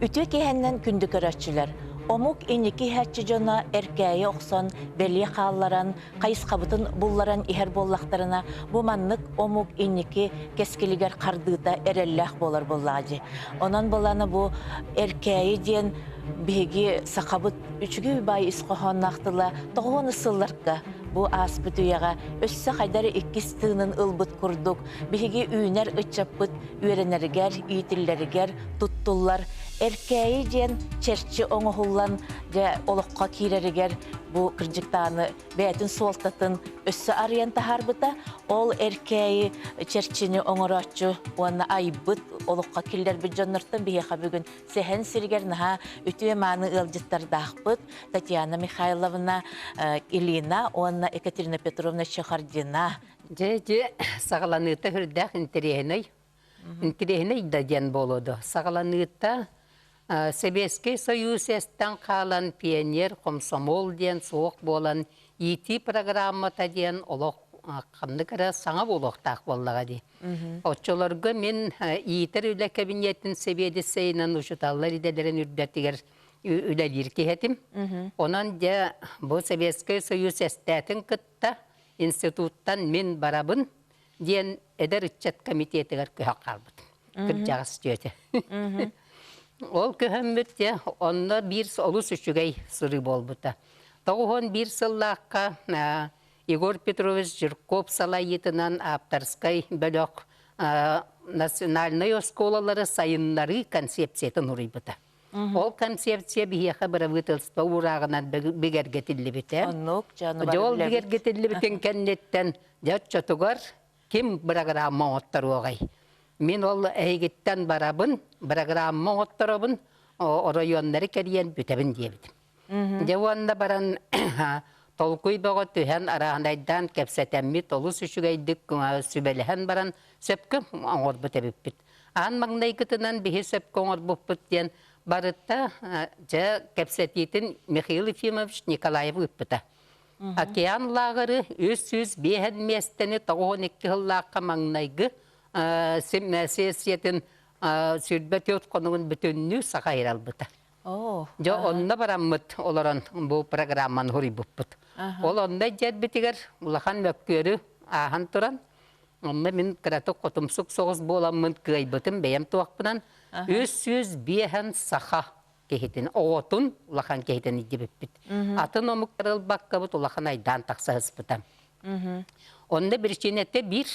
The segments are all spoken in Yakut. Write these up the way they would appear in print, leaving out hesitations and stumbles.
Үтүө киэһэннэн күндү көрөөччүлэр! Омук инники иһээччи дьоно эркээйи охсон, бэлиэ хаалларан, хайысхабытын булларан иһэр буоллахтарына, бу маннык омук инники кэскилигэр хардыыта эрэллээх буолар буоллаҕа дии. Онон быланы бу эркээйи диэн биһиги сахабыт үчүгэй баай ис хоһоонноох тыла тоҕуон сылларга бу ааспыт үйэҕэ өссө хайдар иккис тыынын ылбыт курдук биһиги үүнэр ыччаппыт үөрэнэригэр, иитиллэригэр туттуллар эркээйи диэн чэрчи оҥоһуллан дьэ олоххо киирэригэр бу кырдьыктааны бэйэтин суолтатын өссө арыйан таһаарбыта. Ол эркээйи чэрчини оҥорооччу уонна айбыт олоххо киллэрбит дьоннортон биһиэхэ бүгүн Сэһэн сиригэр наһаа үтүө-мааны ыалдьыттардаахпыт Татьяна Михайловна Ильина уонна Екатерина Петровна Чехардина. Дьэ, дьэ, саҕаланыыта үрдээх интэриэһинэй. Интэриэһинэй да диэн буолуо дуо. Саҕаланыыта Сэбиэскэй Союз эстэн хаалан пионер, хомсомуол диэн суох буолан иитии программата диэн олох ханнык эрэ саҥа буолуохтаах буоллаҕа дии. Оччолорго мин иитэр үлэ кэбиниэтин сэбиэдиссэйинэн учууталлар идэлэрин үрдэтигэр үлэлиир киһи этим. Онон дьэ бу Советскай Союз эстээтин кытта институттан мин барабын диэн эдэр ыччат комитетыгар көһөн хаалбытым. Кырдьаҕас түөтэ. Ол көһөммүт дьэ онно биир олус үчүгэй сырыы буолбута. 91 сыллаахха Егор Петрович Жирков салайыытынан ааптарскай бөлөх национальнай оскуолалары сайыннарыы концепциятын уруйбута. Ол концепция биһиэхэ бырабыыталыста уурааҕынан бигэргэтиллибитэ. Оннук, Дьэ ол бигэргэтиллибитин кэнниттэн дьэ оччотугар ким бырагыраамма оҥотторуоҕай? Мин ол эһигиттэн барабын, бырагыраамма оҥотторобун, оройуоннары кэрийэн бүтэбин диэбитим. Дьэ уонна баран толкуй бөҕө түһэн арааһынайдаан кэпсэтэммит олус үчүгэйдик сүбэлэһэн баран сөпкө оҥорбут эбиппит. Аан маҥнайгытынан биһи сөпкө оҥорбуппут диэн барыта дьэ кэпсэтиитин Михаил Ефимович Николаев ыыппыта. Океан лааҕыры 305 миэстэни 92 сыллаахха маҥнайгы сессиятын 24 хонугун бүтүннүү саха албыта. Дьэ онно бараммыт олорон бу программаны суруйбуппут. Ол онно дьэрбитигэр улахан мөккүөрү ааһан туран, онно мин кыратык хотумсук соҕус буоламмын кыайбытым бэйэм туохпунан 305 саха киһитин, оҕотун улахан киһитин илдьибиппит. Атын омуктар ылбаккабыт улахан айдаан тахсаһыспыта. Онно биричиинэтэ биир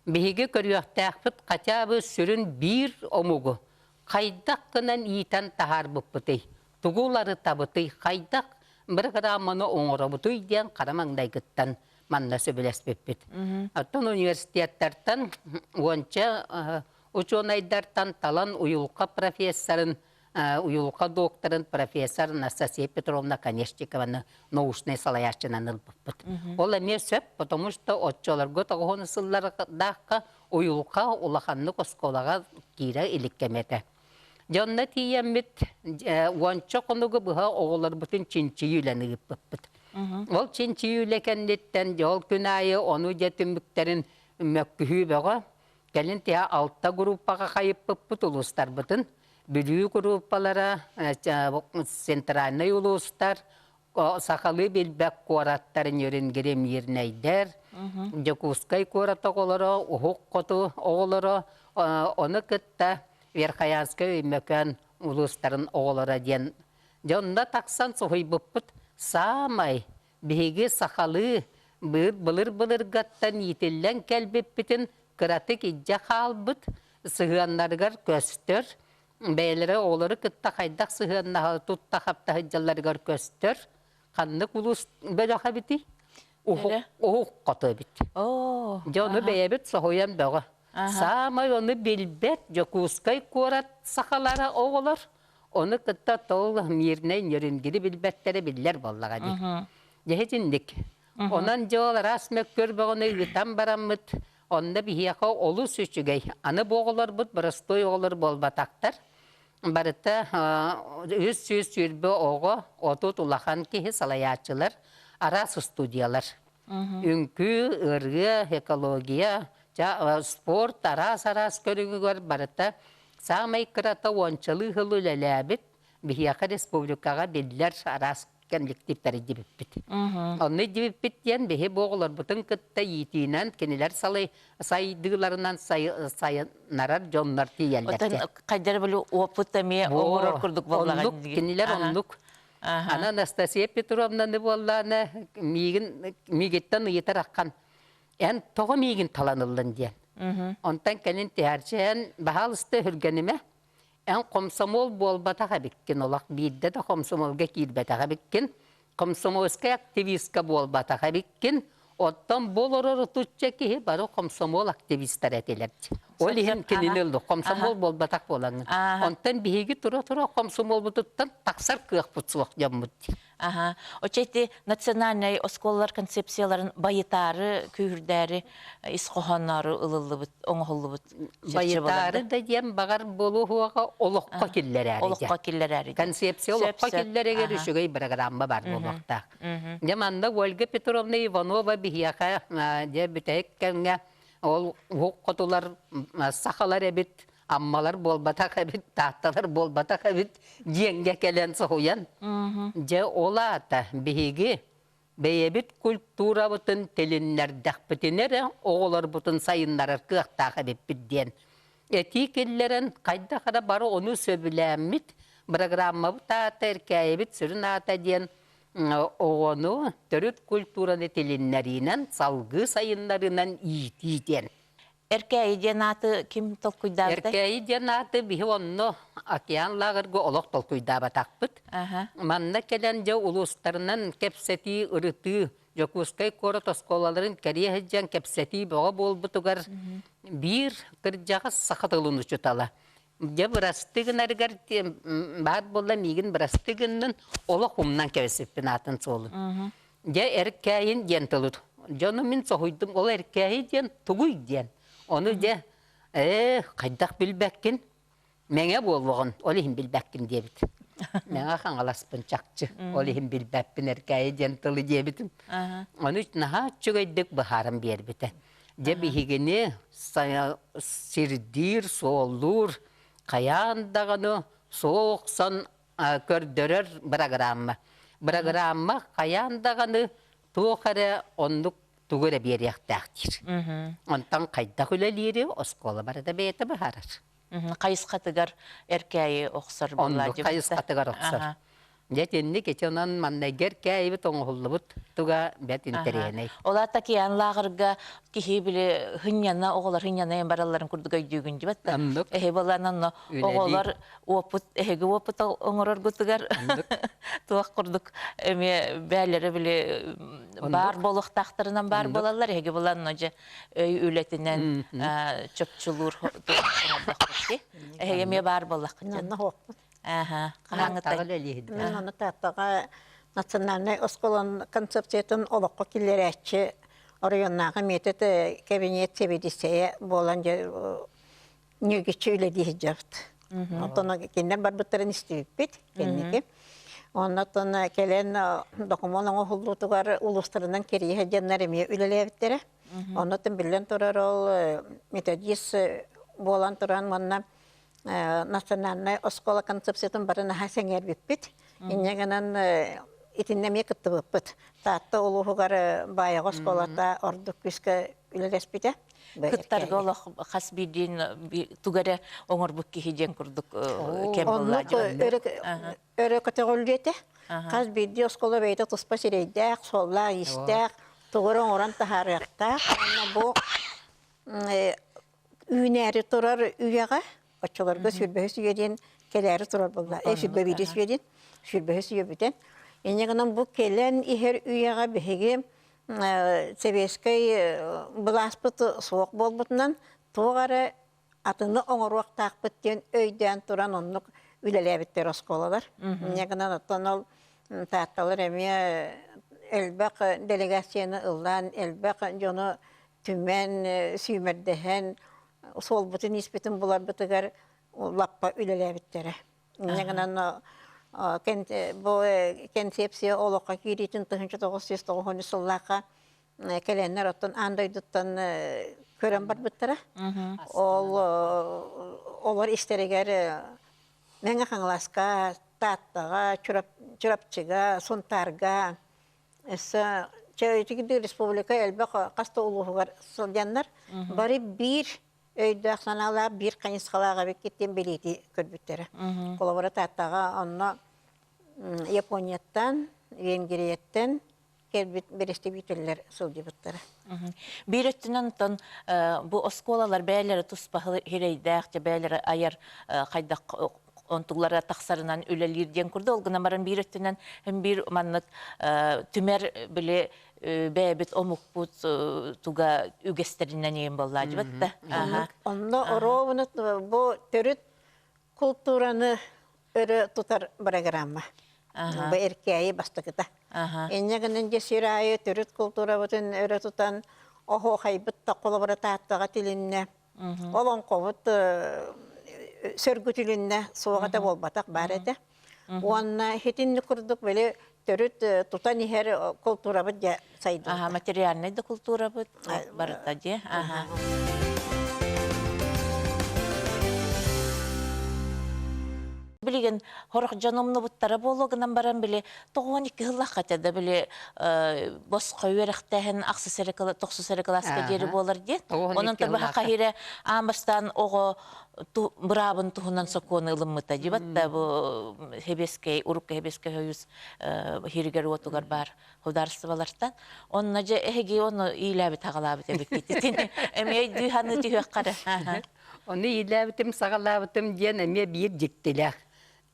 биһиги көрүөхтээхпит хотя бы сүрүн биир омугу хайдах гынан иитэн таһаарбыппытый, тугу уларытабытый, хайдах бырагырааманы оҥоробутуй диэн хара маҥнайгыттан манна сөбүлэспиппит. Оттон университеттартан уонча учуонайдартан талан уйулҕа профессорын, уйулҕа докторын профессор Анастасия Петровна Конешникованы научнай салайааччынан ылбыппыт. Ол эмиэ сөп, потому что оччолорго тоҕуһун сыллардаахха уйулҕа улаханнык оскуолаҕа киирэ илик кэмэ этэ. Дьэ онно тиийэммит уонча хонугу быһа оҕолорбутун чинчийии үлэни ыыппыппыт. Ол чинчийии үлэ кэнниттэн дьэ ол күн аайы ону дьэ түмүктэрин мөккүһүү бөҕө. Кэлин тиһэ алта группаҕа хайыппыппыт улуустарбытын. Бүлүү группалара, центральнай улуустар, сахалыы билбэт куораттар Нерюнгри Мирнэйдэр, Дьокуускай куорат оҕолоро, Уһук Хоту оҕолоро, ону кытта Верхоянскай Өймөкөөн улуустарын оҕолоро диэн дьонно тахсан суһуйбуппут саамай биһиги сахалыы былыр-былыргаттан иитиллэн кэлбиппитин кыратык илдьэ хаалбыт сыһыаннарыгар көстөр бэйэлэрэ оҕолору кытта хайдах сыһыаннаһа тутта-хапта сылдьалларыгар көстөр ханнык улуус бөлөх эбитий уһук хоту эбит дьэ ону бэйэбит соһуйан бөҕө саамай ону билбэт Дьокуускай куорат сахалара оҕолор ону кытта тол Мирнэй Нерюнгри билбэттэрэ биллэр буоллаҕа дии дьэ итинник онон дьэ ол араас мөккүөр бөҕөнү ыытан бараммыт Онно биһиэхэ олус үчүгэй. Аны бу оҕолорбут боростуой оҕолор буолбатахтар. Барыта 320 оҕо, 30 улахан киһи салайааччылар, араас студиялар. Үҥкүү, ырыа, экология, спорт араас-араас көрүҥүгэр барыта. Саамай кырата уончалыы сыл үлэлээбит, биһиэхэ республикаҕа биллэр араас коллективтары дибиппит. Онно дибиппит диэн биһи бу оҕолорбутун кытта иитиинэн кинилэр салай сайдыыларынан сайыннарар дьоннор тиийэллэр. Оттон хайдары били опыт эмиэ оҥорор курдук буоллаҕа. Оннук кинилэр оннук. Аны Анастасия Петровнаны буоллаана миигин миигиттэн ыйытар аххан эн тоҕо миигин талан ыллын диэн. Онтон кэлин тиһэрчи эн баһаалыста өһүргэнимэ Эн хомсомуол буолбатах эбиккин, олох биирдэ да хомсомуолга киирбэтэх эбиккин, комсомольскай активистка буолбатах эбиккин, оттон бу олорор отучча киһи бары хомсомуол активистар этилэр. Ол иһин кинини ыллык, хомсомуол буолбатах буолаҥҥын. Онтон биһиги тура-тура хомсомуолбутуттан тахсар кыахпыт суох дьоммут. Аха. Оччо ити национальнай оскуолалар концепцияларын байытаары, күүһүрдээри ис хоһоонноору ылыллыбыт, оҥоһуллубут Байытаары да диэн баҕар буолуоҕа олоххо киллэрээри. Олоххо киллэрээри. Концепция олоххо киллэригэр үчүгэй программа бар буолуохтаах. Дьэ манна Ольга Петровна Иванова биһиэхэ дьэ бүтэһик кэмҥэ ол уһук хотулар сахалар эбит Аммалар буолбатах эбит, Таатталар буолбатах эбит диэҥҥэ кэлэн соһуйан. Дьэ, ол аата биһиги бэйэбит культурабытын тилиннэрдэхпитинэ эрэ оҕолорбутун сайыннарар кыахтаах эбиппит диэн этии киллэрэн, хайдах эрэ бары ону сөбүлээммит, программабыт аата, Эркээйибит сүрүн аата диэн оҕону төрүт культураны тилиннэриинэн, салгыы сайыннарыынан иитии диэн. Эркээйи диэн ааты ким толкуйдаабытай? Эркээйи диэн ааты биһи онно океан лааҕырга олох толкуйдаабатахпыт. Манна кэлэн дьэ улуустарынан кэпсэтии, ырытыы, Дьокуускай куорат оскуолаларын кэрийэ сылдьан кэпсэтии бөҕө буолбутугар биир кырдьаҕас саха тылын учуутала дьэ бырастыы гынарыгар баар буолла миигин бырастыы гыннын олох умнан кэбиспиппин аатын суолун. Дьэ эркээйин диэн тылы дьону мин соһуйдум ол эркээйи диэн тугуй диэн ону дьэ ээ хайдах билбэккин мэҥэ буолуоҕун ол иһин билбэккин диэбит мэҥэ хаҥаласпын чахчы ол иһин билбэппин эркээйи диэн тылы диэбитим ону наһаа үчүгэйдик быһааран биэрбитэ дьэ биһигини сирдиир суоллуур хайаан даҕаны суохсан көрдөрөр бырагыраамма. Бырагыраамма хайаан даҕаны туох эрэ оннук тугу эрэ биэриэхтээх диир. Онтон хайдах үлэлиири оскуола барыта бэйэтэ быһаарар. Хайысхатыгар эркээйи охсор Оннук хайысхатыгар охсор. Дьэ итинник ити онон маннайга эркээйибит оҥоһуллубут туга бэрт интэриэһинэй. Ол аата океан лааҕырга киһи били хынньана оҕолор хынньана баралларын курдук өйдүүгүн дьибэт да. Эһи болан онно оҕолор опыт эһиги опыт оҥороргутугар туох курдук эмиэ бээлэрэ били баар буолуохтаахтарынан баар буолаллар эһиги булан дьэ өй үлэтинэн чопчулуур оҥордохпут эһиги эмиэ баар буоллаххыт Ааха Мин ону Тааттаҕа национальнай оскуолан концепциятын олоххо киллэрээччи оройуоннааҕы метод кабинет сэбиэдиссэйэ буолан дьэ ньүгүччү үлэлии сылдьабыт. Онтон кинилэр барбыттарын истибиппит кэнники. Оннотон кэлэн докумуон оҥоһуллуутугар улуустарынан кэрийэ сылдьаннар эмиэ үлэлээбиттэрэ. Оннотон биллэн турар ол методист буолан туран уонна национальнай оскуола концепциятын бары наһаа сэҥээрбиппит. Инньэ гынан итиннэ эмиэ кыттыбыппыт. Таатта улууһугар Баайаҕа оскуолата ордук күүскэ үлэлэспитэ. Кыттарга олох хас биирдиин тугу эрэ оҥорбут киһи диэн курдук кэм Оннук өрө көтөҕүллүө этэ. Хас биирдии оскуола бэйэтэ туспа сирэйдээх, суоллаах-иистээх, тугу эрэ оҥорон таһаарыахтаах. Уонна бу үүнээри турар үйэҕэ оччолорго сүүрбэһис үйэ диэн кэлээри турар буолла сүүрбэ биирис үйэ диэн сүүрбэһис үйэ бүтэн инньэ гынан бу кэлэн иһэр үйэҕэ биһиги сэбиэскэй былааспыт суох буолбутунан туох эрэ атыны оҥоруохтаахпыт диэн өйдөөн туран оннук үлэлээбиттэр оскуолалар инньэ гынан оттон ол таатталар эмиэ элбэх делегацияны ыллаан элбэх дьону түмэн, сүүмэрдэһэн, суолбутун-ииспитин буларбытыгар лаппа үлэлээбиттэрэ. Инньэ гынан бу концепция олоххо киириитин 1993 сыллаахха кэлэннэр оттон аан дойдуттан Көрөн барбыттара. Ол олор истэригэр Мэҥэ Хаҥаласка, Тааттаҕа, Чурапчыга, Сунтаарга, өссө Чэйитигидии республика элбэх хас да улууһугар сылдьаннар бары биир өйдөөх санаалаах, биир хайысхалаах эбиккит диэн бэлиэтии көрбүттэрэ. Холобура, Тааттаҕа онно Японияттан, Венгрияттан кэлбит бэрэстэбиитэллэр сылдьыбыттара. Биир өттүнэн оттон бу оскуолалар бэйэлэрэ туспа хирэйдээх, дьэ бэйэлэрэ айар хайдах онтулара тахсарынан үлэлиир диэн курдук. Ол гынан баран биир өттүнэн биир маннык түмэр били бэйэбит омукпут туга үгэстэринэн иин буоллаадьыбат да. Онно оруобуна бу төрүт култуураны өрө тутар программа. Бу Эркээйи бастакыта. Инньэ гынан дьэ сир аайы төрүт култуурабытын өрө тутан оһуохайбыт да холобура Тааттаҕа тилиннэ. Олоҥхобут сөргүтүлүннэ, суоҕа да буолбатах баар этэ. Уонна итинник курдук били төрүт тутан иһэр култуурабыт дьэ сайдыбыта. Материальнай да култуурабыт барыта дьэ. Билигин хорох дьон умнубуттара буолуо гынан баран били 92 сыллахха этэ да били босхо үөрэхтээһин ахсыс эрэ тохсус эрэ кылааска диэри буолар диэн. Онон табаха хаһыра аан бастаан оҕо быраабын туһунан сокуону ылыммыта дибат да бу Хебескей урукку Хебескей союз хиригер уотугар бар государстволартан. Онно же эһиги ону иилээбит хагалаабыт эбиккит. Эмиэ өйдүү ханы түһүөххэ Ону иилээбитим, саҕалаабытым диэн эмиэ биир дьиктилээх.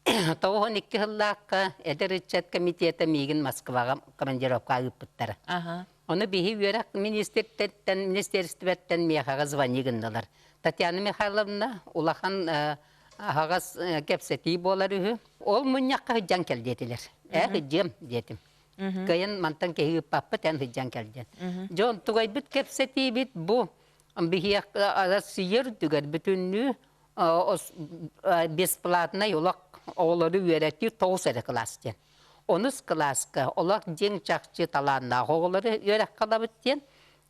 92 сыллаахха эдэр ыччат комитета миигин Москваҕа командировкаҕа ыыппыттара. Ону биһи үөрэх министртэртэн, министерствэттэн миэхэҕэ звони гыннылар. Татьяна Михайловна улахан аһаҕас кэпсэтии буолар үһү. Ол мунньахха сылдьан кэл диэтилэр. Ээ, сылдьыам диэтим. Кыайан мантан киһи ыыппаппыт, эн сылдьан кэл диэн. Дьон тугайбыт кэпсэтиибит бу биһиэхэ Россия үрдүгэр бүтүннүү бесплатнай олох оҕолору үөрэтии тоҕус эрэ кылаас диэн. Онус кылааска олох дьиҥ чахчы талааннаах оҕолору үөрэххэ ылабыт диэн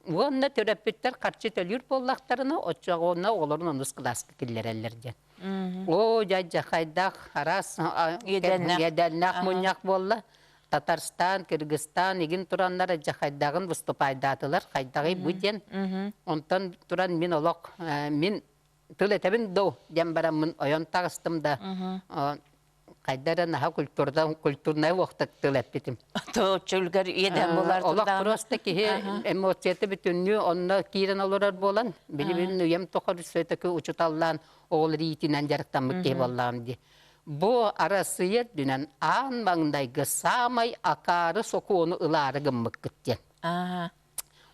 уонна төрөппүттэр харчы төлүүр буоллахтарына оччоҕуна оҕолорун онус кылааска киллэрэллэр диэн. Оо, дьэ хайдах араас иэдэннээх мунньах буолла. Татарстан, Кыргызстан игин тураннар дьахайдаҕын выступайдаатылар, хайдаҕый бу диэн. Онтон туран мин олох мин тыл этэбин доо диэн бараммын ойон таҕыстым да хайда эрэ наһаа культурда культурнай уохтак тыл эппитим. Чөлгөр иэдэн булар Олох просто киһи эмоцията бүтүннүү онно киирэн олорор буолан билибин үйэм тухары все-таки учуталлаан оҕолор иитинэн дьарыктаммыт киһи буоллаҕым дии. Бу Арассыыйа үрдүнэн аан маҥнайгы саамай акаары сокуону ылаары гыммыккыт диэн.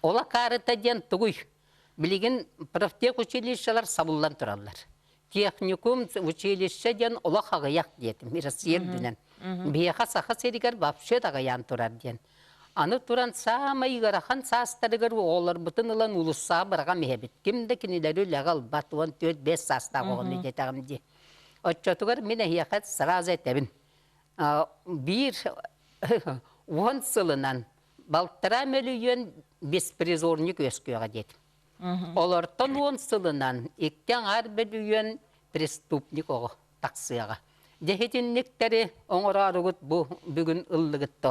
Ол акаарыта диэн тугуй? Билигин профтех училищелар сабыллан тураллар. Техникум училище диэн олох аҕыйах диэтим Россия үрдүнэн. Биһиэхэ Саха сиригэр вообще да аҕыйаан турар диэн. Аны туран саамай ыарахан саастарыгар оҕолорбутун ылан уулуссаҕа быраҕан иһэбит. Ким да кинилэри үлэҕэ ылбат, 14-5 саастаах оҕону диэтэҕим дии. Оччотугар мин эһиэхэ сразу этэбин. Биир уон сылынан балтараа мөлүйүөн беспризорник үөскүөҕэ диэтим. Олортон уон сылынан икки аҥаар мөлүйүөн преступник оҕо тахсыаҕа. Дьэһитинниктэри оҥорооругут бу бүгүн ыллыгыт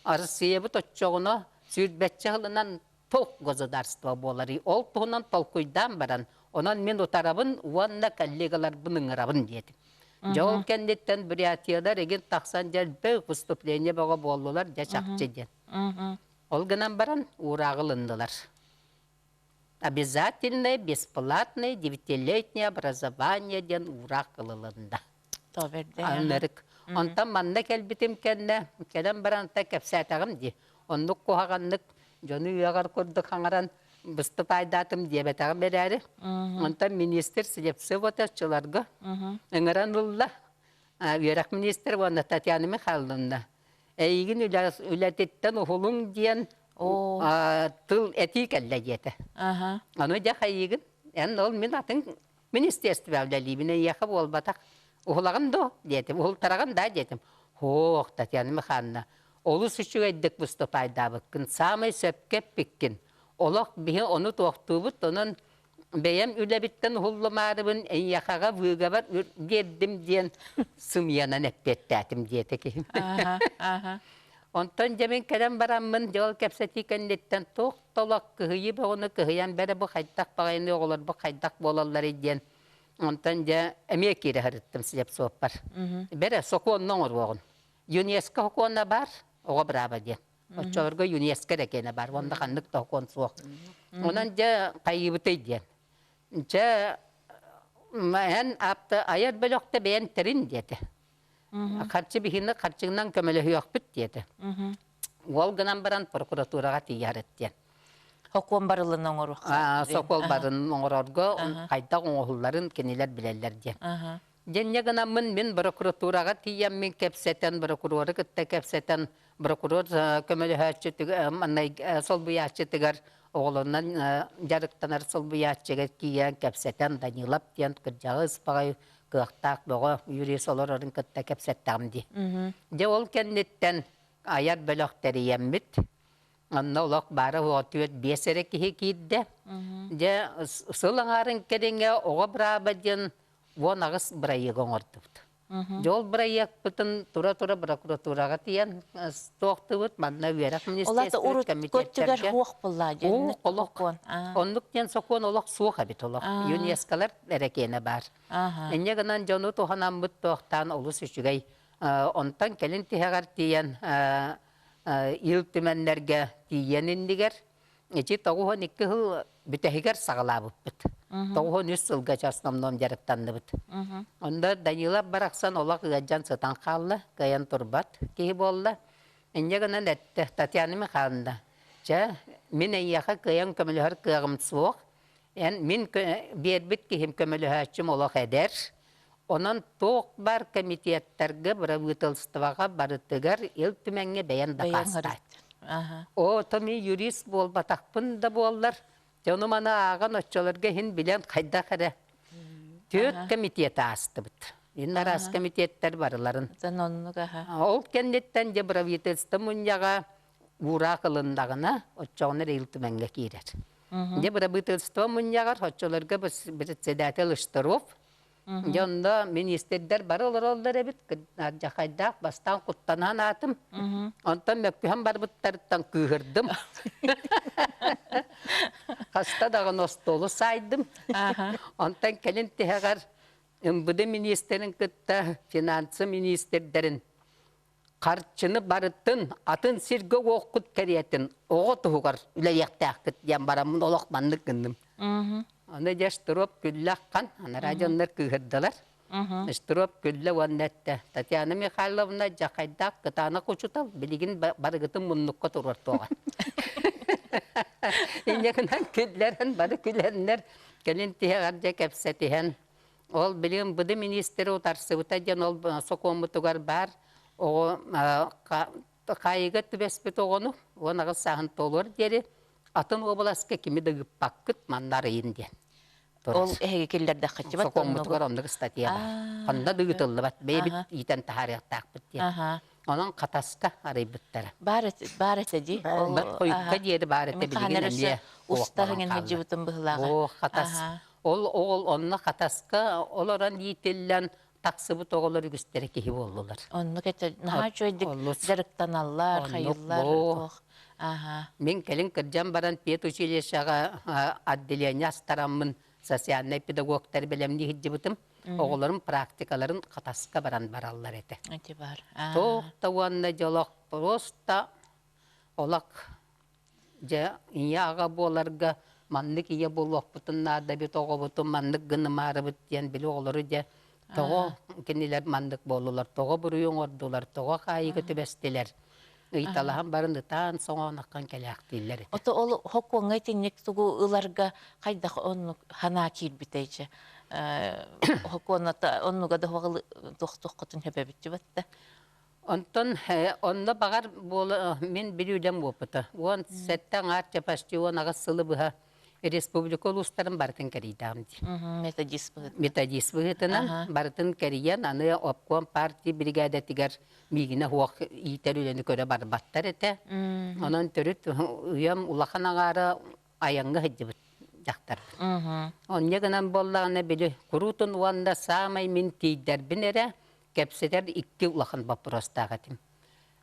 Россиябыт оччоҕуна сүүрбэччэ сылынан туох государство буоларый ол туһунан толкуйдаан баран онон мин утарабын уонна коллегаларбын ыҥырабын диэтим. Дьэ ол кэнниттэн Бурятиялар игин тахсан дьэ элбэх выступление бөҕө буоллулар дьэ чахчы диэн. Ол гынан баран уурааҕы ылыннылар. Обязательное бесплатное девятилетнее образование диэн уураах ылылынна. Аннарык. Онтон манна кэлбитим кэннэ, кэлэн баран кэпсээтэҕим дии. Оннук куһаҕаннык дьону үөҕэр курдук хаҥаран быступайдаатым диэбэтэҕим эрээри. Онтон министр Слепцов отчуларга ыҥыран ылла. Үөрэх министр уонна Татьяна Михайловна эйигин үлэтиттэн уһулуҥ диэн тыл этии кэллэ диэтэ. Ону дьэ хайыыгын? Эн ол мин атын министерствоҕа үлэлиибин эйиэхэ буолбатах. Уһулаҕын дуо? диэтим. Уһултараҕын да диэтим. Һоох, Татьяна Михайловна, олус үчүгэйдик выступайдаабыккын, саамай сөпкө эппиккин. Олох биһи ону туохтуубут, онон Бэйэм үлэбиттэн уһуллумаарыбын эйиэхэҕэ выговор биэрдим диэн сымыйанан эппиэттээтим диэтэ киһим. Онтон дьэ мин кэлэн бараммын дьол кэпсэтии кэнниттэн туох толох кыһыйыы бөҕөнү кыһыйан бэрэ бу хайдах баҕайыны оҕолорбут хайдах буолалларый диэн онтон дьэ эмиэ киирэ сырыттым слепсуоппар. Бэрэ сокуонна оҥоруоҕун. ЮНЕСКО сокуона баар, оҕо бырааба диэн. Оччолорго ЮНЕСКО эрэ киэнэ баар, уонна ханнык да сокуон суох. Онон дьэ хайыыбытый диэн. Дьэ эн апта айар бөлөхтө бэйэн тэрин диэтэ. Харчы биһини харчыгынан көмөлөһүөхпүт диэтэ. Уол гынан баран прокуратураҕа тиийэр диэн. Сокуон барылын оҥоруохха. Сокуон барылын оҥорорго хайдах оҥоһулларын кинилэр билэллэр диэн. Дьэнньэ гынаммын мин прокуратураҕа тиийэммин кэпсэтэн, прокурору кытта кэпсэтэн, прокурор көмөлөһөөччүтүгэр, манна солбуйааччытыгар оҕолорунан дьарыктанар солбуйааччыга тиийэн кэпсэтэн Данилов диэн кырдьаҕас баҕайы кыахтаах бөҕө юрист олорорун кытта кэпсэттэҕим дии. Дьэ ол кэнниттэн айар бөлөх тэрийэммит Онно олох баара уоҕа түөрт биэс эрэ киһи киирдэ. Дьэ сыл аҥаарын кэриҥэ оҕо бырааба диэн 18 бырайыагы оҥордубут. Дьэ ол бырайыакпытын тура-тура прокуратураҕа тиийэн туохтубут, манна үөрэх министерствотын комитеттэргэ. Олох булла диэн олох. Оннук диэн сокуон олох суох эбит олох. ЮНЕСКОлар эрэ киэнэ баар. Инньэ гынан дьону туһанаммыт туохтаан олус үчүгэй. Онтон кэлин тиһэҕэр тиийэн Ил Түмэннэргэ тиийэн иннигэр ити 92 сыл бүтэһигэр саҕалаабыппыт. 93 сылга основном дьарыктанныбыт. Онно Данилов барахсан олох ыалдьан сытан хаалла, кыайан турбат киһи буолла. Инньэ гынан эттэ Татьяна Михайловна, чэ, мин эйиэхэ кыайан көмөлөһөр кыаҕым суох. Эн мин биэрбит киһим көмөлөһөөччүм олох эдэр. Онон туох баар комитеттарга, бырабыыталыстыбаҕа барытыгар Ил Түмэҥҥэ бэйэн дакаастаат. Оо, то мин юрист буолбатахпын да буоллар, дьону маны ааҕан оччолорго иһин билэн хайдах эрэ түөрт комитет аастыбыт. Ин араас комитеттэр барыларын. Ол кэнниттэн дьэ правительство мунньаҕа уураах ылыннаҕына, оччоҕуна эрэ Ил Түмэҥҥэ киирэр. Дьэ бырабыыталыстыба мунньаҕар оччолорго председатель Штыров Дьэ онно министрдэр бары олороллор эбит, алдьархайдаах бастаан куттанан аатым. Онтон мөккүһэн барбыттарыттан кыыһырдым. Хаста даҕаны остуолу саайдым. Онтон кэлин тиһэҕэр МВД министрин кытта финансы министрдэрин харчыны барытын атын сиргэ уоххут кэриэтин оҕо туһугар үлэлиэхтээххит диэн бараммын олох маннык гынным. Аны дьэ Штыров күллэ аххан, анараа дьоннор кыыһырдылар. Штыров күллэ уонна эттэ, Татьяна Михайловна дьахайдаах кытаанах учуутал билигин барыгытын муннукка туруортуоҕа. Инньэ гынан күллэрэн, бары күлэннэр, кэлин тиһэҕэр дьэ кэпсэтиһэн, Ол билигин БД министри утарсыбыта диэн ол сокуоммутугар баар оҕо хаайыыга түбэспит оҕону 18 сааһын толуор диэри атын уобаласка кими да ыыппаккыт манна арыйын диэн. Ол эһиги киллэрдэххитчи Сокуоммутугар оннук статья баар. Ханна да ыытыллыбат. Бэйэбит иитэн таһаарыахтаахпыт диэн. Онон Хатаска арыйбыттара. Баар этэ, баар этэ дии. Бат хойукка диэри баар этэ билигин эмиэ уста иҥэн сылдьыбытым быһылааҕа. Оо, Хатас. Ол оҕол онно Хатаска олорон иитиллэн тахсыбыт оҕолор үгүстэрэ киһи буоллулар. Оннук этэ. Наһаа үчүгэйдик дьарыктаналлар, хайыллар. Туох. Мин кэлин кырдьан баран педучилищеҕа отделение астараммын социальнай педагогтар бэлэмнии сылдьыбытым. Оҕолорум практикаларын Хатаска баран бараллар этэ. Ити бар. Туох да уонна дьолох просто олох дьэ ийэ аҕа буоларга маннык ийэ буолуохпутун наада эбит оҕобутун маннык гынымаарыбыт диэн били оҕолору дьэ тоҕо кинилэр маннык буоллулар тоҕо буруйу оҥордулар тоҕо хаайыыга түбэстилэр ыйыталаһан баран ытаан соҥооноххон кэлээхтииллэр этэ. Ото ол хокуоҥҥа итинник тугу ыларга хайдах оннук санаа киирбитэй дьэ хокуоната оннуга да туох-туоххутун сөбөбүттүбэт да. Онтон онно баҕар буола мин бүлүүлэм уопута. 17 аҥаар почти 18 сылы быһа республика улуустарын барытын кэрийдэҕим дии. Методист быһыытынан. Методист быһыытынан барытын кэрийэн, аны обком партия биригээдэтигэр миигинэ суох иитэр үлэни көрө барбаттар этэ. Онон төрүт үйэм улахан аҥаара айаҥҥа сылдьыбыт. дьахтарбын. Онньа гынан буоллаҕына били куруутун уонна саамай мин тиийдэрбин эрэ кэпсэтэр икки улахан боппуруостаах этим.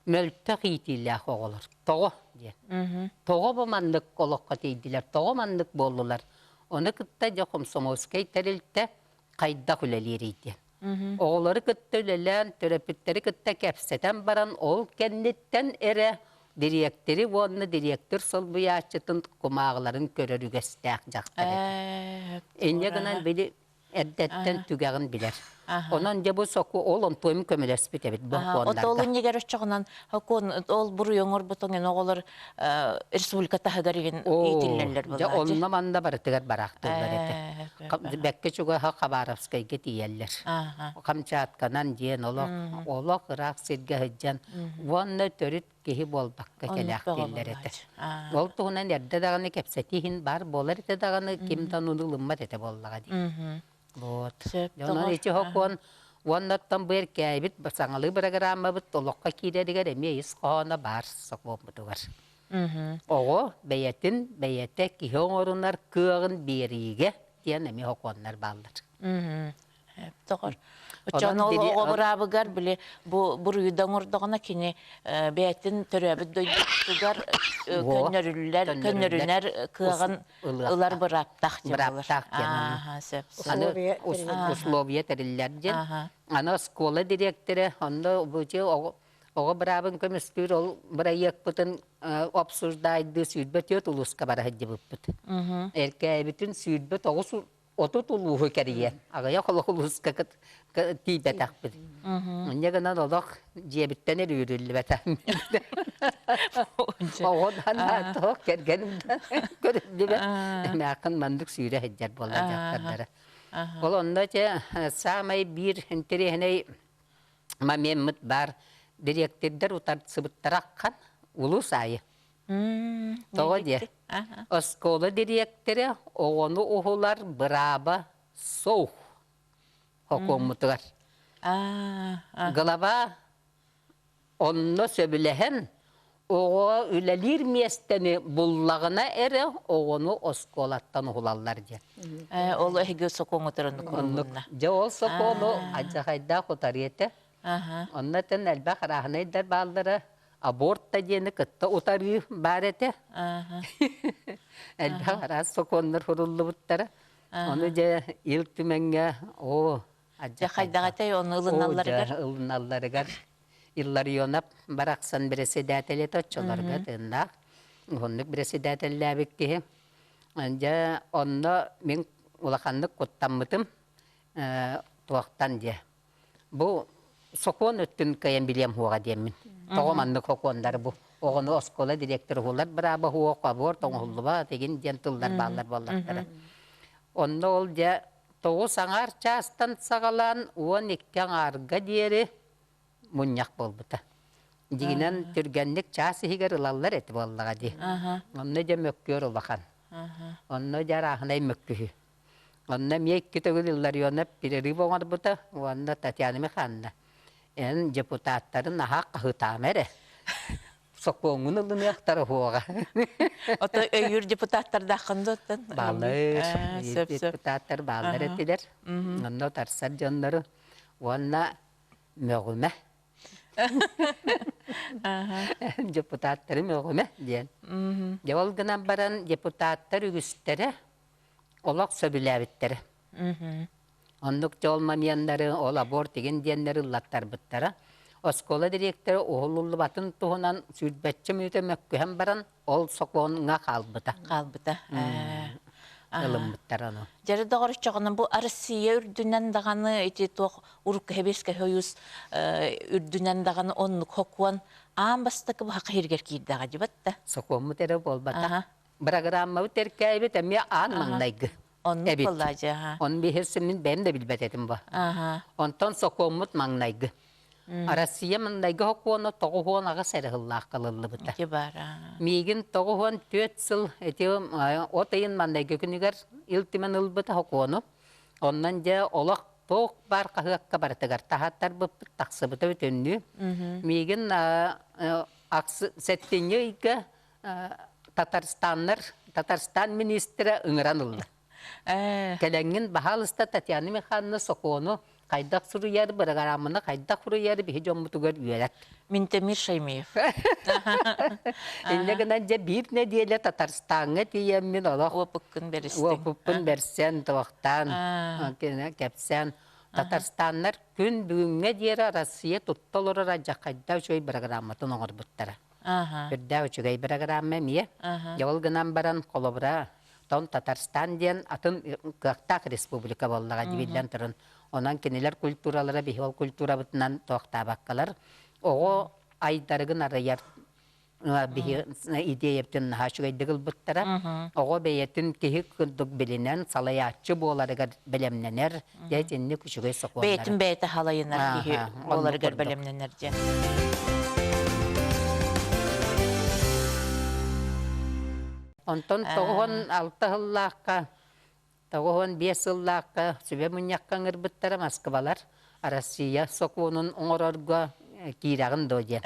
Мөлтөх иитиилээх оҕолор тоҕо диэн. Тоҕо бу маннык олоххо тиийдилэр, тоҕо маннык буоллулар? Ону кытта дьэ комсомольскай тэрилтэ хайдах үлэлиирий диэн. Оҕолору кытта үлэлээн, төрөппүттэри кытта кэпсэтэн баран, ол кэнниттэн эрэ дириэктэри уонна дириэктэр солбуйааччытын кумааҕыларын көрөр үгэстээх дьахтар этэ. Инньэ гынан били эрдэттэн түгэҕин билэр. Онон дьэ бу соку ол онтуойум көмөлөспүт эбит бу От ол иннигэр оччоҕунан хокуон ол буруйу оҥорбутуҥ эн оҕолор республика таһыгар игин иитиллэллэр Дьэ онно манна барытыгар бараахтыыллар этэ. Бэккэ чугаһа Хабаровскайга тиийэллэр. Камчатканан диэн олох олох ыраах сиргэ сылдьан уонна төрүт киһи буолбакка кэлээхтииллэр этэ. Ол туһунан эрдэ даҕаны кэпсэтии иһин баар буолар этэ даҕаны ким да ону ылыммат этэ буоллаҕа дии. Вот. Онон ити хокуон уоннаттан бу эркээйбит саҥалыы бырагырааммабыт олоххо киирэригэр эмиэ ис хоһооно баар сокуоммутугар. Оҕо бэйэтин бэйэтэ киһи оҥорунар кыаҕын биэриигэ диэн эмиэ сокуоннар бааллар. Тоҕор. Оччоҕуна ол оҕо быраабыгар били бу буруйда оҥордоҕуна кини бэйэтин төрөөбүт дойдутугар көннөрүллэр көннөрүнэр кыаҕын ылар бырааптаах диэн бырааптаах диэн аны условия тэриллэр диэн аны оскуола дириэктэрэ онно бу оҕо быраабын көмүскүүр ол бырайыакпытын обсуждайдыы 24 улууска бара сылдьыбыппыт. Эркээбитин 29 30 улууһу кэрийэн, аҕыйах олох улууска тиийбэтэхпит. Инньэ гынан олох дьиэбиттэн эрүүрүллүбэтэх. Оҕодан тоох кэргэним да көрүллүбэт. Эмээххин маннык сүүрэ сылдьар буолла дьахтардара. Ол онно дьэ саамай биир интэриэһинэй момеммыт баар дириэктирдэр утарсыбыттара аххан улуус аайы. Тоҕо диэ? Оскуола дириэктэрэ оҕону уһулар бырааба суох хокуоммутугар. Глава онно сөбүлэһэн оҕо үлэлиир миэстэни буллаҕына эрэ оҕону оскуолаттан уһулаллар диэн. Ол эһиги сокуоҥутар оннук Оннук. Дьэ ол сокуону алдьархайдаах утарыы этэ. Онно этэн элбэх арааһынайдар бааллара. Аборт да диэни кытта утарыы баар этэ. Элбэх араас сокуоннар суруллубуттара. Ону дьэ Ил Түмэҥҥэ оо Дьэ хайдах этэй ону ылыналларыгар? Ылыналларыгар Илларионов барахсан бэрэссэдээтэлэ этэ оччолорго тыыннаах. Уһуннук бэрэссэдээтэллээбит киһи. Дьэ онно мин улаханнык куттаммытым туохтан диэ. Бу сокуон өттүн кыайан билиэм суоҕа диэммин. Тоҕо маннык сокуоннары бу оҕону оскуола директора уһулар бырааба суох, аборт оҥоһуллубат игин диэн тыллар бааллар буоллахтара. Онно ол дьэ 9 аҥаар чаастан саҕалаан 12 аҥаарга диэри мунньах буолбута. Дьиҥинэн түргэнник чаас иһигэр ылаллар эти буоллаҕа дии. Онно дьэ мөккүөр улахан. Онно дьэ арааһынай мөккүһүү. Онно эмиэ икки төгүл Илларионов перерыв оҥорбута уонна Татьяна Михайловна эн депутаттарын наһаа хаһыытаама эрэ. Сокуоҥҥун ылыныахтара уоҕа. Ото өйүүр депутаттардааххын дуоттан? Бааллар. Депутаттар бааллар этилэр. Онно утарсар дьоннору уонна мөҕүмэ. Депутаттары мөҕүмэ диэн. Дьэ ол гынан баран депутаттар үгүстэрэ олох сөбүлээбиттэрэ. Оннук дьол моменнары, ол аборт игин диэннэри ыллаттарбыттара. Оскуола дириэктэрэ уһулуллубатын туһунан сүүрбэччэ мүнүүтэ мөккүһэн баран, ол сокуоҥҥа хаалбыта. Хаалбыта. Ылыммыттар ону. Дьэрэ доҕорчоҕуна бу Россия үрдүнэн даҕаны ити туох урукку Сэбиэскэй Союз үрдүнэн даҕаны оннук сокуон аан бастакы баһака иһиргэр киирдэҕэ дьибат да. Сокуоммут эрэ буолбатах. Бырагырааммабыт эркээйбит эмиэ аан маҥнайгы Оннук эбит. буоллаа дьэ, аха. Ону биһирсиммин бэйэм да билбэт этим бу. Аха. Онтон сокуоммут маҥнайгы. Россия маҥнайгы сокуона 98 эрэ сыллаах ылыллыбыта. Ити баар. Аа. Миигин 94 сыл ити от ыйын маҥнайгы күнүгэр Ил Түмэн ылбыта сокуону. Онон дьэ олох туох баар хаһыакка барытыгар таһааттарбыппыт тахсыбыта бүтүннүү. Миигин сэттинньи ыйга Татарстаннар. Татарстан министрэ ыҥыран ылла. Кэлэҥҥин баһаалыста Татьяна Михайловна сокуону хайдах суруйар, бырагырааманы хайдах суруйар биһи дьоммутугар үөрэт. Минтемир Шаймиев. Инньэ гынан дьэ биир нэдиэлэ Татарстаҥҥа тиийэммин олох Уопуккун бэристиҥ. Уопуппун бэрсэн, туохтаан, кэпсээн Татарстаннар күн бүгүҥҥэ диэри Россия тутта олорор алдьархайдаах үчүгэй бырагырааматын оҥорбуттара. Үрдээх үчүгэй бырагыраамма эмиэ. Дьэ ол гынан баран холобура Тон Татарстан диэн атын кыахтаах республика буоллаҕа биллэн туран. Онон кинилэр культуралара биһи ол культурабытынан туохтаабаккалар оҕо айдарыгын арыйар биһи идеябытын наһаа үчүгэйдик ылбыттара. Оҕо бэйэтин киһи курдук билинэн салайааччы буоларыгар бэлэмнэнэр. Дьэ итинник үчүгэй сокуоннар. Бэйэтин бэйэтэ халайынар киһи буоларыгар бэлэмнэнэр диэн. Онтон 96 сыллаахха, 95 сыллаахха сүбэ мунньахха ыҥырбыттара Москвалар Россия сокуонун оҥорорго киирэҕин дуо диэн.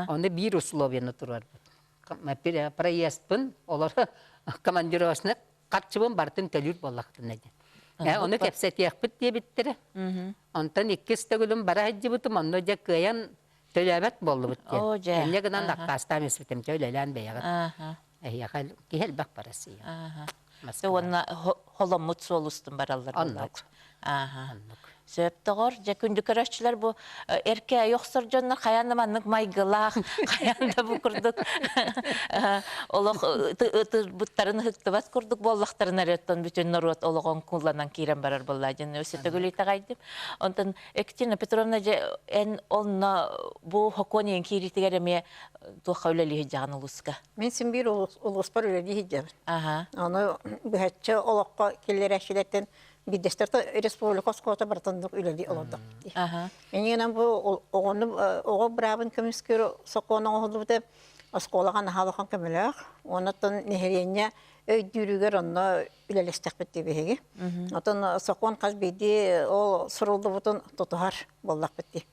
Ону биир условиены туруорбут. Проездпын олор командировочный харчыбын барытын төлүүр буоллахтына диэн. Ону кэпсэтиэхпит диэбиттэрэ. Онтон иккис төгүлүм бара сылдьыбытым, онно дьэ кыайан төлөөбөт буоллубут диэн. Оо, дьэ. Инньэ гынан аккаастаан испитим, чэ үлэлээн бэйэҕит. Эһиэхэ киһи элбэх бар Россия. Москва. Уонна холоммут суол устун бараллар Оннук. Оннук. Сөптөҕөр, дьэ күндү көрөөччүлэр бу эркээйи охсор дьоннор хайаан да маннык майгылаах, хайаан да бу курдук олох ытырбыттарын ыһыктыбат курдук буоллахтарына эрэ оттон бүтүн норуот олоҕун кулланан киирэн барар буоллаа диэн өссө төгүл итэҕэйдим. Онтон Екатерина Петровна, дьэ, эн онно бу хокуон иэн киириитигэр эмиэ туохха үлэлии сылдьаҕын улууска? Мин син биир улууспар үлэлии сылдьабын. Аны быһаччы олоххо киллэрээччилэртэн биирдэстэр республика оскуолата барытыннык үлэлии олордох. Иннинэн бу оҕону оҕо быраабын көмүскүүр сокуон оҥоһуллубута оскуолаҕа наһаа улахан көмөлөөх. Онон нэһилиэнньэ өйдүүрүгэр онно үлэлэстэхпит дии биһиги. Отон сокуон хас биирдии ол суруллубутун тутуһар буоллахпыт дии.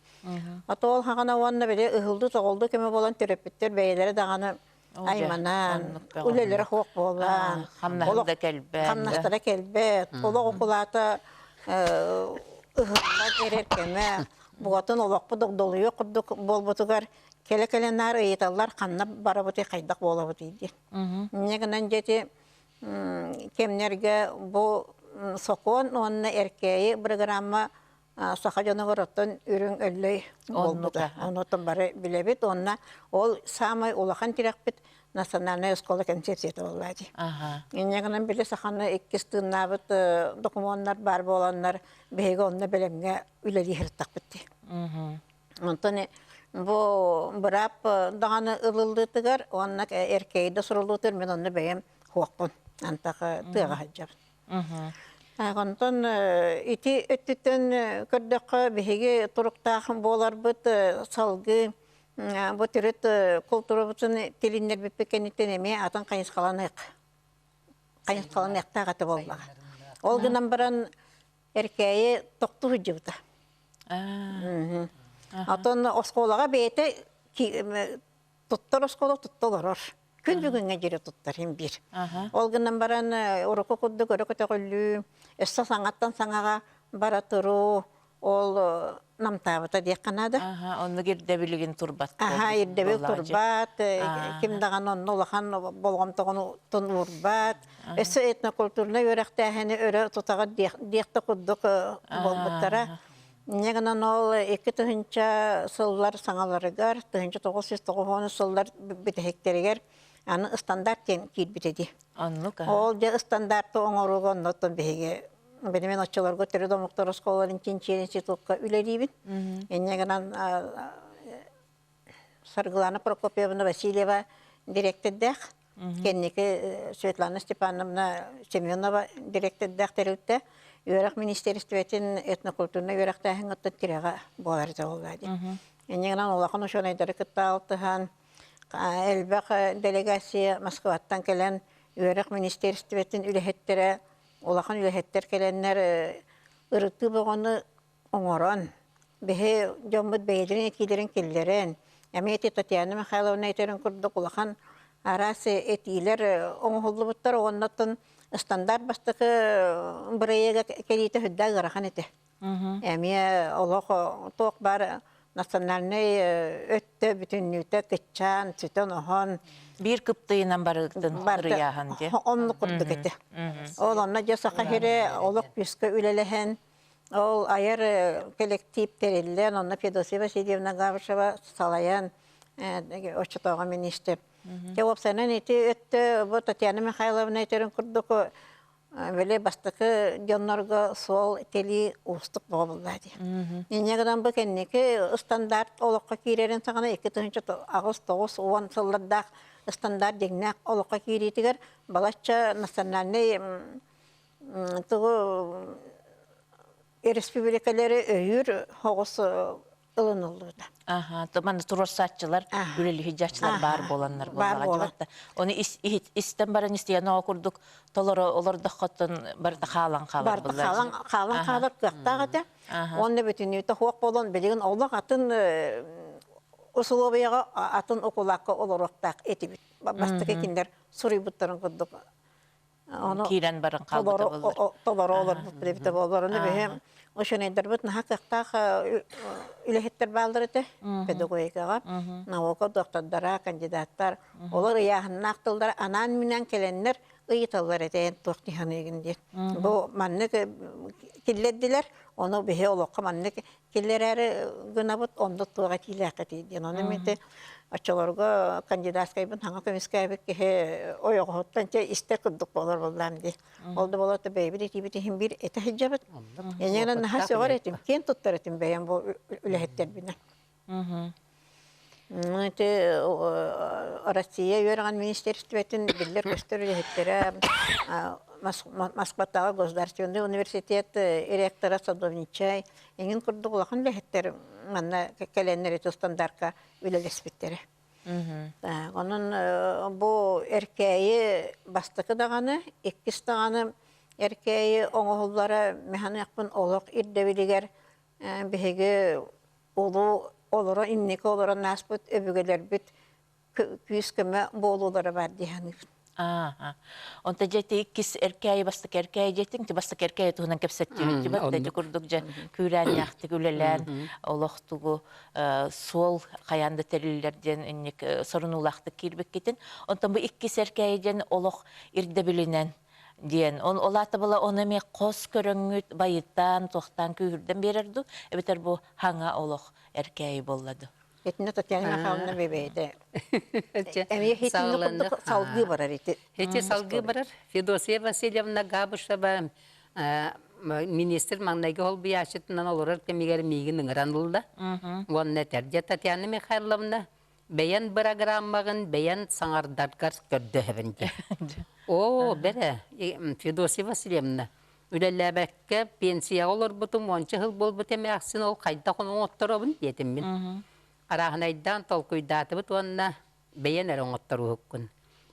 Ото ол хаҕана уонна били ыһылды-тоҕулду көмө буолан төрөппүттэр бэйэлэрэ даҕаны айманан, үлэлэрэ суох буолан, хамнаһым да кэлбэт. Хамнастара кэлбэт, олох укулаата ыһыллан эрэр кэмэ, бугатын олохпут догдолуйуох курдук буолбутугар кэлэ-кэлэ наар ыйыталлар ханна барабытый, хайдах буолабытый диэн. Инньэ гынан дьэ ити кэмнэргэ бу сокуон уонна эркээйи бырагыраамма саха дьонугар оттон үрүҥ өллөй буолбута. Онуоттан бары билэбит. Уонна ол саамай улахан тирэхпит национальная оскуола концепцията буолла дии. Инньэ гынан били саханы иккис тыыннаабыт докумуоннар баар буоланнар биһиги онно бэлэмҥэ үлэлии сырыттахпыт дии. Онтон бу быраап даҕаны ылыллыытыгар уонна эркээйи суруллуутугар мин онно бэйэм хуохпун антах тыаҕа сылдьабын. Онтон ити өттүттэн көрдөххө биһиги туруктаах буоларбыт салгыы бу төрүт култуурабытын тилиннэрбиппит кэнниттэн эмиэ атын хайысхаланыах хайысхаланыахтаах этэ буоллаҕа. Ол гынан баран Эркээйи тохтуу сылдьыбыта. Отон оскуолаҕа бэйэтэ туттар оскуола тутта олорор. Күн бүгүҥҥэ диэри туттар иһин биир. Ол гынан баран урукку курдук өрө көтөҕүллүү, өссө саҥаттан саҥаҕа бара туруу, ол намтаабыта диэххэ наада. Оннук ирдэбилигин турбат. Аха, ирдэбил турбат, ким даҕаны онно улахан болҕомтоҕун уурбат. Өссө этнокультурнай үөрэхтээһини өрө тутаҕыт диэх да курдук буолбуттара. Инньэ гынан ол 2000 сыллар саҥаларыгар, 1990 сыллар бүтэһиктэригэр аны стандарт диэн киирбитэ дии. Оннук. Ол дьэ стандарты оҥорууга оннуттан биһиги билимин оччолорго төрүт омуктар оскуолаларын чинчийэр институкка үлэлиибин. Инньэ гынан Саргылана Прокопьевна Васильева дириэктэрдээх, кэнники Светлана Степановна Семенова дириэктэрдээх тэрилтэ үөрэх министиэристибэтин этнокультурнай үөрэхтээһин оттон тирэҕэ буолар этэ буоллаа дии. Инньэ гынан улахан учуонайдары кытта алтыһан, элбэх делегация Москваттан кэлэн үөрэх министиэристибэтин үлэһиттэрэ улахан үлэһиттэр кэлэннэр ырытыы бөҕөнү оҥорон, биһи дьоммут бэйэлэрин этиилэрин киллэрэн, эмиэ ити Татьяна Михайловна этэрин курдук улахан Араас этиилэр оҥоһуллубуттар, оннуттан стандарт бастакы бырайыага кэлиитэ сүрдээх ыарахан этэ. Эмиэ олох туох баар национальнай өттө бүтүннүүтэ кыччаан, сүтэн-оһон. Биир кыптыйынан барыгытын ырыйааһын дии. Оннук курдук этэ. Ол онно дьэ саха сирэ олох күүскэ үлэлэһэн, ол айар кэлэктиип тэриллэн, онно Федосия Васильевна Габышева салайан, оччотооҕу министр. Дьэ уопсайынан ити өттө бу Татьяна Михайловна этэрин курдук били бастакы дьоннорго суол тэлии уустук бөҕө буолла дии. Инньэ гынан бу кэнники стандарт олоххо киирэрин саҕана 2008-9-10 сыллардаах стандарт дьиҥнээх олоххо киириитигэр балачча национальнай тугу республикалары өйүүр соҕус ылыныллыбыта. Аха, манна туруорсааччылар, үлэлиһидьааччылар баар буоланнар буоллаҕа. Оны истэн баран истиэн оҕо курдук толору олордоххоттон барыта хаалан хаалар Барыта хаалан хаалан хаалар кыахтаах этэ. Уонна бүтүннүүтэ суох буолан билигин олох атын усулуобуйаҕа атын укулаакка олоруохтаах этибит. Бастакы кинилэр суруйбуттарын курдук Ону киирэн баран хаалбыта буоллар. Толору олорбут эбитэ буоллар. Ону биһи ученайдарбыт наһаа кыахтаах үлэһиттэр бааллар этэ педагогикаҕа. Наука доктордара, кандидаттар. Олор ыйааһыннаах тыллара анаан-минээн кэлэннэр ыйыталлар этэ эн туох дии диэн. Бу маннык киллэрдилэр, ону биһи олоххо маннык киллэрээри гынабыт, онно туох этиилээххитий диэн. Ону мин оччолорго кандидатскайбын саҥа көмүскээбит киһи ойоҕоһуттан чэ истэр курдук буолар буоллаам дии. Ол да буолар бэйэбит этиибит иһин биир этэ сылдьабыт. Инньэ наһаа сөҕөр этим, киэн туттар этим бэйэм бу үлэһиттэрбинэн. Ити Россия үөрэҕин министерствотын биллэр-көстөр үлэһиттэрэ Москватааҕы государственный университет ректора Садовничай эҥин курдук улахан үлэһиттэр манна кэлэннэр ити стандарка үлэлэспиттэрэ. Онон бу Эркээйи бастакы даҕаны, иккис даҕаны Эркээйи оҥоһуллара механыахпын олох ирдэбилигэр биһиги улуу олоро инники олорон ааспыт өбүгэлэрбит күүс-көмө буолуулара баар дии саныыбын. Аа, онто дьэ ити иккис эркээйи бастакы эркээйи диэтиҥ, ти бастакы эркээйи туһунан кэпсэттибит дибат ити курдук дьэ күүрээннээхтик үлэлээн олох тугу суол хайаан да тэриллэр диэн инник сорунуулаахтык киирбиккитин. Онтон бу иккис эркээйи диэн олох ирдэбилинэн диэн. Он ол аата була ону эмиэ хос көрөҥҥүт байытан, туохтаан күүһүрдэн биэрэр дуу, эбэтэр бу хаҥа олох эркээйи буолла дуу? Итиннэ Татьяна Михайловна бэйэтэ эмиэ хитинни курдук салгыы барар ити. Ити салгыы барар. Федосия Васильевна Габышева министр маҥнайгы холбуйааччытынан олорор кэмигэр миигин ыҥыран ылла. Уонна этэр, дьэ Татьяна Михайловна, бэйэн бырагырааммаҕын бэйэн саҥардаргар көрдөһөбүн диэн. Оо, бэрэ, Федосия Васильевна, үлэлээбэккэ пенсияҕа олорбутум уонча сыл буолбут эмээхсин ол хайдах ону оҥотторобун диэтим мин. Арааһынайдаан толкуйдаатыбыт уонна бэйэн эрэ оҥотторууһуккун.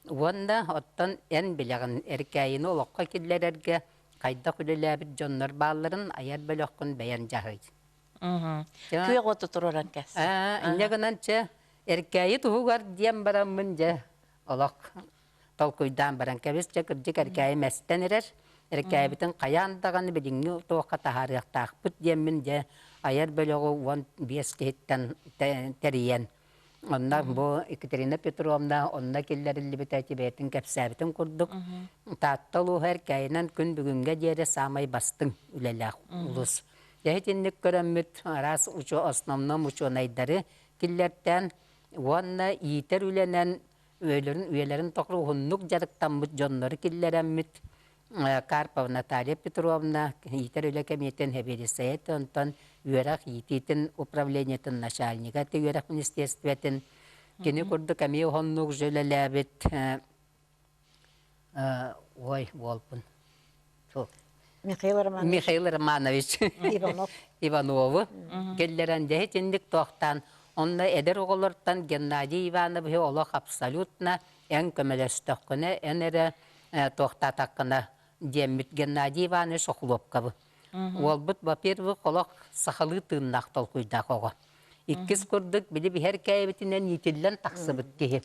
Уонна оттон эн билэҕин Эркээйини олоххо киллэрэргэ хайдах үлэлээбит дьоннор баалларын айар бөлөххүн бэйэн дьаһый. Күөх оту туруоран кэс. Инньэ гынан чэ, Эркээйи туһугар диэн бараммын дьэ олох толкуйдаан баран кэбис дьэ кырдьык Эркээйи мэстэн эрэр. Эркээйибитин хайаан даҕаны билиҥҥи туохха таһаарыахтаахпыт диэммин дьэ айар бөлөҕү 15 киһиттэн тэрийэн онно бу Екатерина Петровна онно киллэриллибитэ бэйэтин кэпсээбитин курдук Таатта улууһа Эркээйинэн күн бүгүҥҥэ диэри саамай бастыҥ үлэлээх улуус. Дьэ итинник көрөммүт араас основном учуонайдары киллэртээн уонна иитэр үлэнэн үйэлэрин үйэлэрин тухары уһуннук дьарыктаммыт дьоннору киллэрэммит Карпова Наталья Петровна иитэр үлэ кэмиэтин сэбиэдиссэйэ онтон үөрэх иитиитин управлениетын начальнига үөрэх министерствотын кини курдук эмиэ уһуннук үлэлээбит ой буолбун Михаил Романович Михаил Романович Иванов Иванову киллэрэн дьэ итинник туохтаан онно эдэр оҕолортон Геннадий Ивановиһы олох абсолютно эн көмөлөстөххүнэ эн эрэ туохтаатаххына диэммит Геннадий Иванович Охлопковы. Уолбут, во-первых, олох сахалыы тыыннаах толкуйдаах оҕо. Иккис курдук били биһэр кээбитинэн иитиллэн тахсыбыт киһи.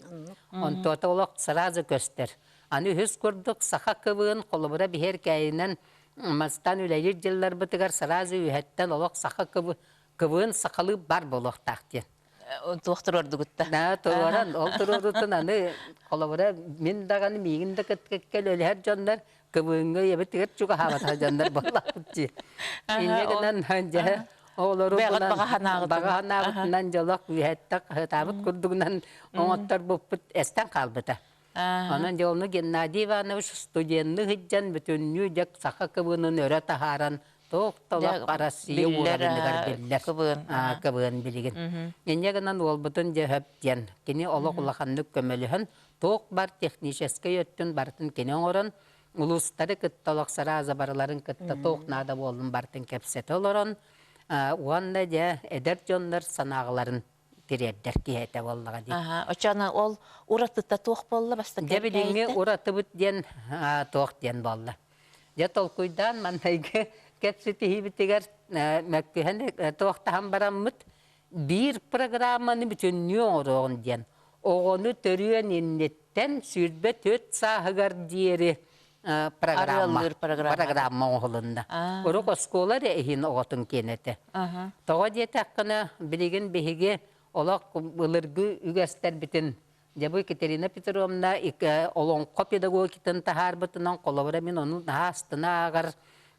Онтуота олох сразу көстөр. Аны үһүс курдук саха кыбыын холобура биһэр кээйинэн мастан үлэлиир дьылларбытыгар сразу үһэттэн олох саха кыбыын сахалыы бар буолуохтаах диэн. Туох туруордугутта? Да, туруоран, ол туруорутун аны холобура мин даҕаны миигин да кытта өлөһөр дьоннор кыбыыҥҥа ийэбитигэр чугаһаабатах дьоннор буоллахпыт дии. Инньэ гынан дьэ оҕолору баҕа санаабытынан дьолох үөһэттэ хаһытаабыт курдугунан оҥотторбуппут эстэн хаалбыта. Онон дьэ ону Геннадий Иванович студенны сылдьан бүтүннүү дьэ саха кыбыынын өрө таһааран туох толох Россия уровенныгар биллэр кыбыын билигин. Инньэ гынан уолбутун дьэ хөп диэн кини олох улаханнык көмөлөһөн туох бар техническэй өттүн барытын кини оҥорон улуустары кытта олох сарааза барыларын кытта туох наада буоллун барытын кэпсэтэ олорон уонна дьэ эдэр дьоннор санааҕаларын тириэрдэр киһи этэ буоллаҕа дии. Оччоно ол уратыта туох буолла бастакы Дьэ билиҥҥи уратыбыт диэн туох диэн буолла. Дьэ толкуйдаан маннайгы кэпсэтиһиибитигэр мөккүһэн туохтаһан бараммыт биир программаны бүтүннүү оҥоруоҕун диэн оҕону төрүөн инниттэн 24 сааһыгар диэри программа программа оҥоһулунна. Урук оскуола эрэ иһин оҕотун киэнэтэ. Тоҕо диэтэххинэ, билигин биһиги олох былыргы үгэстэрбитин дьэ бу Екатерина Петровна олоҥхо педагогикатын таһаарбытынан холобура мин ону наһаа астына ааҕар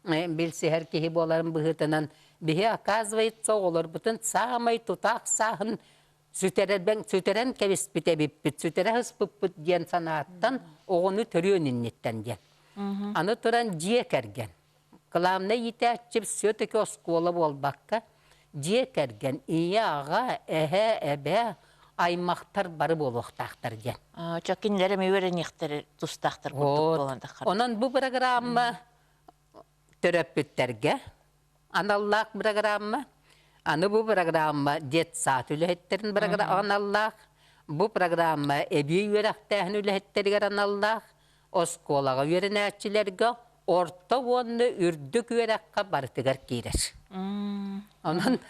билсиһэр киһи буоларым быһыытынан биһи оказывается оҕолорбутун саамай тутаах сааһын сүтэрэн, сүтэрэн кэбиспит эбиппит, сүтэрэ сыспыппыт диэн санааттан оҕону төрүөн инниттэн диэн. Аны туран дьиэ кэргэн. Кылаамнай иитээччи все-таки оскуола буолбакка, дьиэ кэргэн, ийэ, аҕа, эһэ, эбээ, аймахтар бары буолуохтаахтар диэн. Чо кинилэр эмиэ үөрэниэхтэр тустаахтар курдук буолан таххар. Онон бу программа төрөппүттэргэ аналлаах программа. Аны бу программа детсад үлэһиттэрин аналлаах, бу программа эбии үөрэхтээһин үлэһиттэригэр аналлаах, оскуолаҕа үөрэнээччилэргэ орто уонна үрдүк үөрэххэ барытыгар киирэр. Онон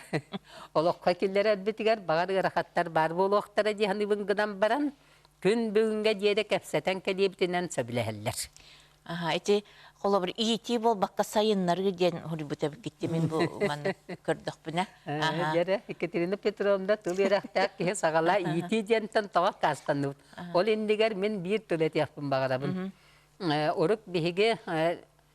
олоххо киллэрэрбитигэр баҕар ыарахаттар баар буолуохтара дии саныыбын гынан баран, күн бүгүҥҥэ диэри кэпсэтэн кэлиэбитинэн сөбүлэһэллэр. Аха, ити холобур иитии буолбакка сайыннарыы диэн суруйбут эбиккит мин бу манна көрдөхпүнэ. Аха. Дьэрэ, Екатерина Петровна тыл үөрэхтээх киһи саҕала иитии диэнтэн тоҕо аккаастанныбыт. Ол иннигэр мин биир тыл этиэхпин баҕарабын. Урут биһиги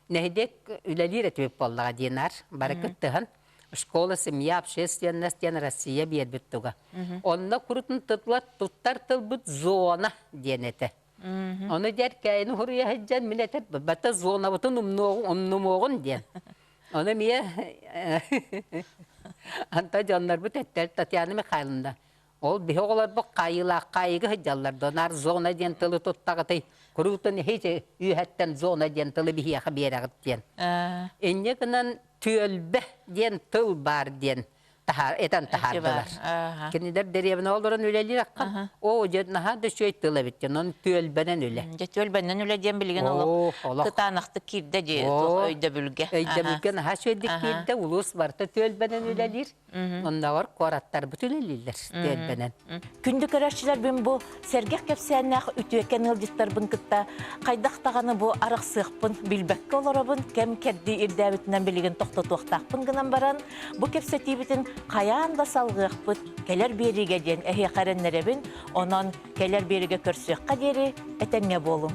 нэһилиэк үлэлиир этибит буоллаҕа диэн бары кыттыһан школа, семья, общественность диэн Россия биэрбит туга. Онно курутун туттар тылбыт зона диэн этэ. Ону дьэркээйини хуруйа сылдьан мин этэр бата зонабытын умнумуоҕун диэн. Ону эмиэ анта дьоннорбут эттэр Татьяна Михайловна ол биһи оҕолорбут хаайыылаах хаайыыга сылдьаллар донар зона диэн тылы туттаҕытый куруутун иһи үөһэттэн зона диэн тылы биһиэхэ биэрэҕит диэн. Инньэ гынан түөлбэ диэн тыл баар диэн таһаар, этэн таһаардылар. Кинилэр дэриэбинэ олорон үлэлиир аккан, оо, дьэ, наһаа да үчүгэй тыл эбит диэн, онон түөлбэнэн үлэ. Дьэ, түөлбэнэн үлэ диэн билигин олох кытаанахтык киирдэ дии, өйдөбүлгэ. Өйдөбүлгэ наһаа үчүгэйдик киирдэ, улуус барыта түөлбэнэн үлэлиир. Оннооҕор куораттарбыт үлэлииллэр түөлбэнэн. Күндү көрөөччүлэрбин бу сэргэх кэпсээннээх үтүөкэн ыалдьыттарбын кытта хайдах даҕаны бу арахсыахпын билбэккэ олоробун, кэм-кэрдии ирдээбитинэн билигин тохтотуохтаахпын гынан баран, бу кэпсэтиибитин хайаан да салҕыахпыт, кэлэр биэриигэ диэн эһиэхэ эрэннэрэбин, онон кэлэр биэриигэ көрсүөххэ диэри этэҥҥэ буолуҥ.